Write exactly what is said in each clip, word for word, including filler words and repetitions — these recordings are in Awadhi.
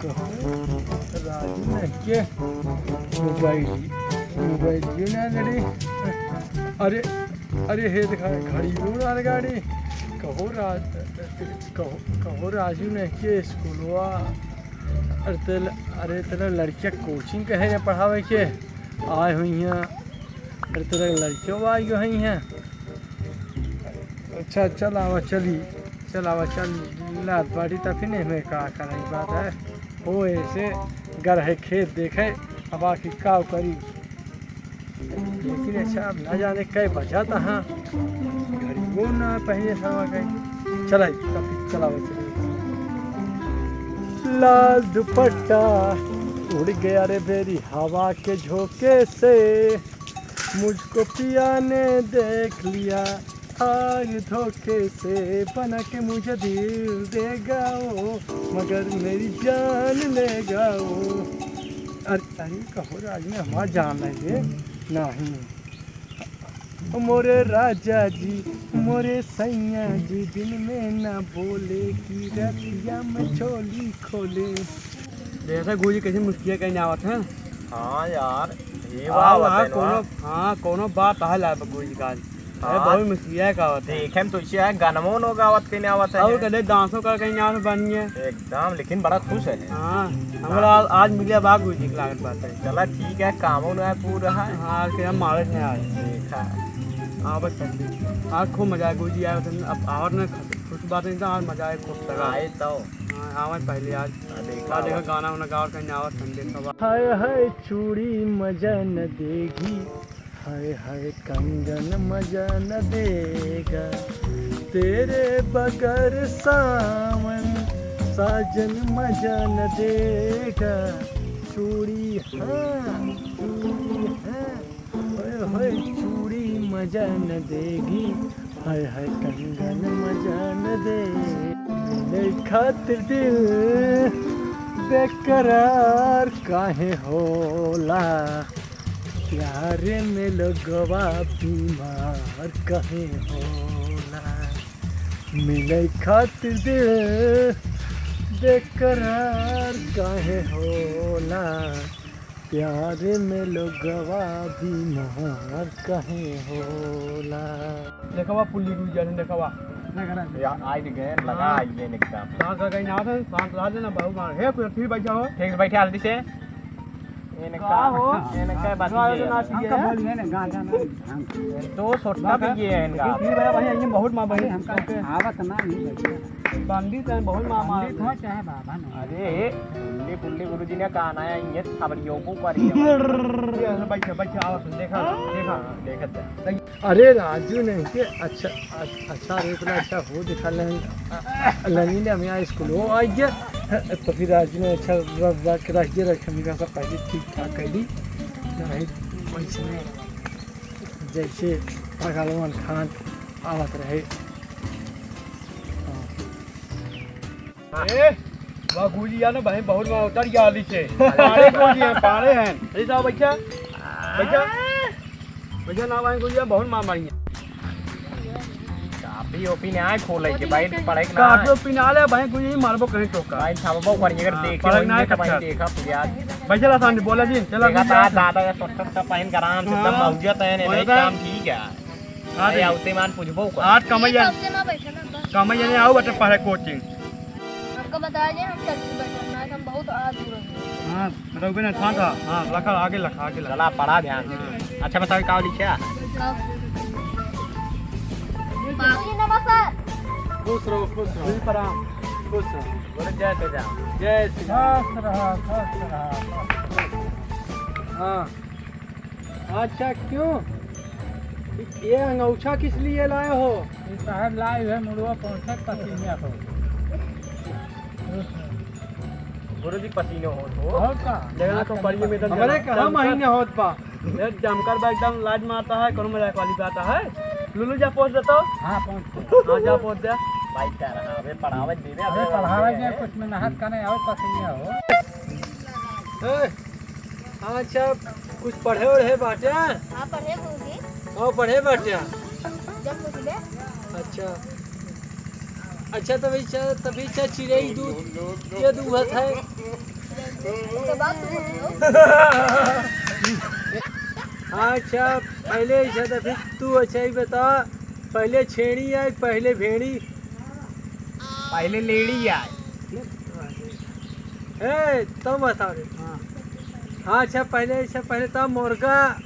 कहो राजू नहीं के मोबाइल, मोबाइल ये ना लड़ी। अरे, अरे हे देखा घड़ी वो ना गाड़ी। कहो राज, कहो, कहो राजू नहीं के स्कूलवा। अरे तेल, अरे तेल लड़किया कोचिंग कहे रे पढ़ावे के आए हुई हैं। अरे तेल लड़कियों आई हुई हैं। अच्छा, चल आवा, चली, चल आवा, चल। लात बाटी त फिर एहमे का करे बात है। हो ऐसे घर है, खेत देखे, अब आखिर का करी। लेकिन अच्छा, अब ना जाने कै बजा त हाँ, घड़ी वो ना पहले सवा गई। चल आई, तब फिर चल आवा, चली। लाल दुपट्टा उड़ गया रे बेरी हवा के झोंके से, मुझको पिया ने देख लिया आग धोखे से, बना के मुझे दिल देगा वो, मगर मेरी जान लेगा वो। अरे, अरे, कहो राज में हमार जान लेंगे? नहीं। ओ मोरे राजा जी, मोरे सैया जी, दिन में ना बोले कि रतिया में चोली खोले। देखा गुरुजी कैसे मुस्किया कहीं आवत है। हाँ यार, ये हाँ, बात हाँ, है ना। कोनो, हाँ, कोनो बात है ला गुरुजी का। अरे हाँ। बहुत मुस्किया का आवत है। देखे में तो इसे है, गनमो नो गावत कहीं आवत है। और कदे डांसो का कहीं आवत बनिए। एकदम, लेकिन बड़ा खुश है। हाँ, हमरा आज, आज मिले बा गुरुजी के लागत बात है। चला ठीक है, कामो ना है पूरा है। हाँ, आज के हम मारे थे आज। देखा। आवत है। आज खूब मजा आया गुरुजी आए थे, अब और ना खुश बात नहीं था, आज मजा आया खूब लगा। आए तो। हाँ, आवे पहले आज। हाँ, देखा बाद देखा आवत। गाना उना गावत कहीं आवत हम देखा बा। हाय हाय चूड़ी मजा न देगी, हाय हाय कंगन मजा न देगा, तेरे बगैर सावन साजन मजा न देगा। चूड़ी हाँ, चूड़ी हाँ, हाय हाय चूड़ी मजा न देगी, हाय हाय कंगन मजा न दे। मिले खातिर दिल बेकरार काहे होला, प्यार में लोगवा बीमार काहे होला। मिले खातिर दिल बेकरार काहे होला, प्यार में लोगवा बीमार काहे होला। देखवा पुल्ली गुजर है, देखवा। या, आई गए, लगा हाँ। आई गए एकदम। सांस लगा ही ना था, सांस ला देना, बाबू मार। हे, कुछ ठीक बैठा हो। ठीक से बैठे, हल्दी से। इनका, का हो? इनका बात ये है। हमका बोलिए ना, गाँजा ना, भांग। तो सोटता भी ये है इनका। लेकिन फिर भाई, भाई, ये बहुत माँ बहन। हमका आवत ना, नहीं बैठे। पंडित हैं, बहुत माँ, माँ। पंडित हो चाहे बाबा ना। अरे, पुल्ली, पुल्ली गुरुजी ने कहा ना, ये खबरियों को करिए। ये बैठे, बैठे, आओ, देखा, देखा। हाँ, देखा था। अरे राजू नहीं के अच्छा, अ-, अच्छा रे, इतना अच्छा हो दिखा लें, अ, अ, लनी ने हमें स्कूल हो आ गया, तो फिर राजू ने अच्छा र-, रख, रख, ये रख, हम सब पहले ठीक ठाक कर दी, नहीं वैसे जैसे भगवान खान आवत रहे। हाँ। ए, वाह, गुजिया ना बहिन बहुत मार उतर गया आली से। पारे गुजिया, पारे हैं। ए, जाओ बच्चा, बच्चा, बच्चा ना बहिन गुजिया बहुत मार मारी है। कापी ओपी ना आए खोले के भाई, पढ़े के ना आए। कापी ओपी ना ले बहिन गुजिया ही मारबो कहीं तो का। भाई, छापबो करिए, अगर हाँ, देखे पढ़े होंगे ना तो भाई कच्चा। देखा पूरा। भाई, चला सामने बोला जी, चला देखा जी, ता, चला। दादा का सोटा सोटा पहन के आराम से एकदम हाँ। मौजत है, नहीं, बोला भाई, था। काम ठीक है। हाँ, अरे, दे। आवते मान पूछबो कर। आज कमैया, कब से ना बैठे ना, बस। कमैया ने आओ बटे पढ़े कोचिंग। हमको बता दे, हम चल के बैठे ना, हम बहुत आज हो गए। हाँ, रघुबीर ने ठान था। हाँ, लखा, आगे लखा, आगे लखा। चला, पढ़ा ध्यान से। हाँ। अच्छा, बताओ, का लिखा? कब? बाबूजी, नमस्कार। खुश रहो, खुश रहो। खुश रहो। खुश रहो। बोलो, जय श्री राम। जय श्री राम। खुश रहो, खुश रहो, खुश रहो। हाँ। अच्छा, क्यों? ये अंगौछा किस लिए लाए हो? ये साहब लाए हुए मुड़वा पहुंचे पसीने हो। गुरुजी पसीने हो तो। और का? लेकिन तो पढ़िए में तो हमरे जम-, कहाँ जमकर, महीने होत बा? ये जमकर बा एकदम लाज मारता है, कौन मजाक वाली बात है? लुलु जा पोंछ दे तो। हाँ, पोंछ। हाँ, जा पोंछ दे। भाई कह रहा, अबे पढ़ावे दे दे, अबे अबे पढ़ावे पढ़ावे दे। कुछ में नहात का नहीं आवे पसीने हो। ए, अच्छा, कुछ पढ़े ओढ़े बाटे? हाँ, पढ़े होंगे। हाँ, पढ़े बाटे। जब पूछ ले। अच्छा। अच्छा, तब ई चा-, तब ई चा चिरई दूध के दूहत है। तो बात तू बोल रहे हो। हाँ, अच्छा, पहले ऐसा तो फिर तू अच्छा ही बता, पहले छेड़ी आए, पहले भेड़ी? पहले लेड़ी आए। ए, तब बता रे। हाँ। हाँ, अच्छा, पहले, अच्छा, पहले तब मुर्गा,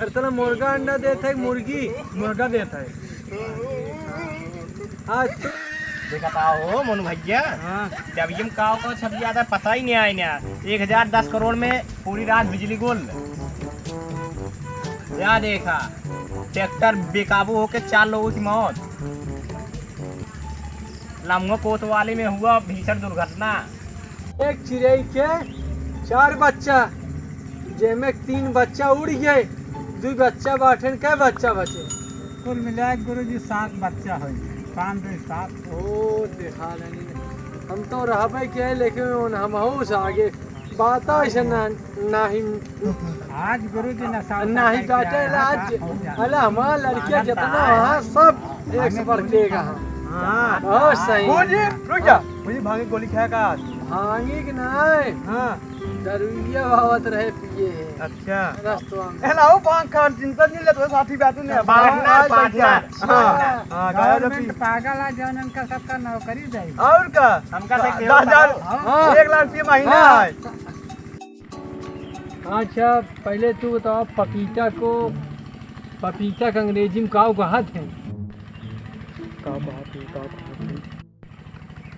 अरे, तोला मुर्गा अंडा देत है, मुर्गी? मुर्गा देत है। हाँ, तू देखा था हो, मोनू भैया? हाँ। जब ये काव का छप जाता है, पता ही नहीं आए ना। एक हजार दस करोड़ में पूरी रात बिजली गोल। या देखा, ट्रैक्टर बेकाबू होके चार लोगों की मौत। लम्बो कोतवाली में हुआ भीषण दुर्घटना। एक चिरई के चार बच्चा, जेमे तीन बच्चा उड़ गए, दुई बच्चा बाटेन, कै बच्चा बचे? कुल मिला के गुरुजी सात बच्चा होई, पाँच दुई सात। ओ, देखा लेनी, हम तो रहबे के, लेकिन उन हमहू से आगे बात ऐसे ना, नाही। आज गुरुजी नशा उशा नाही करके काटे आया लाज। था, हो जाए। अरे हमार लड़कियां जितना है, सब एक से बढ़ के एक है। हाँ। बहुत सही। गुरुजी, रुक जा। गुरुजी, भांगे गोली खाया का आज? भांगे के नाय। हाँ। दरुइया बावत रहे पिए है। अच्छा। रस्तवा में। ए, लाओ भांग खान, चिंता नहीं ले, तो साथी बैठे ने। पार्टनर, आज पार्टनर। हाँ। हाँ, गाया जब government पी- पागल है, जौन इनका सबका नौकरी दे। और का? हमका से दस हजार, हाँ। एक लाख रुपये महीना हाँ। है। अच्छा, पहले तू बताओ, पपीता को, पपीता का अंग्रेजी में का कहत है? का कहत है, का कहत है?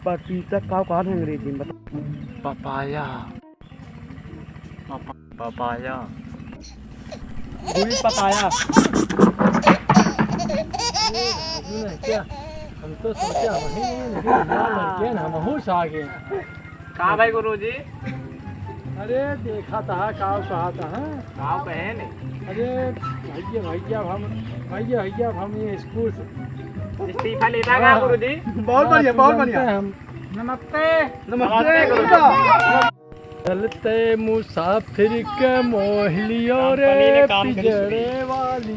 पपीता का कहत है अंग्रेजी में, बता। पपाया। पपा-, पपाया। वही पपाया। अरे, राजू ने क्या? हम तो सोचा वही नहीं, लेकिन यहाँ लड़के हैं, हम होश आ गए। का भाई गुरुजी? अरे देखा था, काव कहा था, हाँ? काव कहे ने? अरे भैया, भैया, अब हम, भैया, भैया, अब हम ये स्कूल से इस्तीफा लेता का हाँ। गुरुजी? बहुत हाँ, बढ़िया, बहुत तुरंत बढ़िया। हम नमस्ते। नमस्ते नमस्ते गुरुजी। गुरुजी। चलते मुसाफिर के मोहलियो रे, कंपनी ने काम करी पिजड़े शुरू। वाली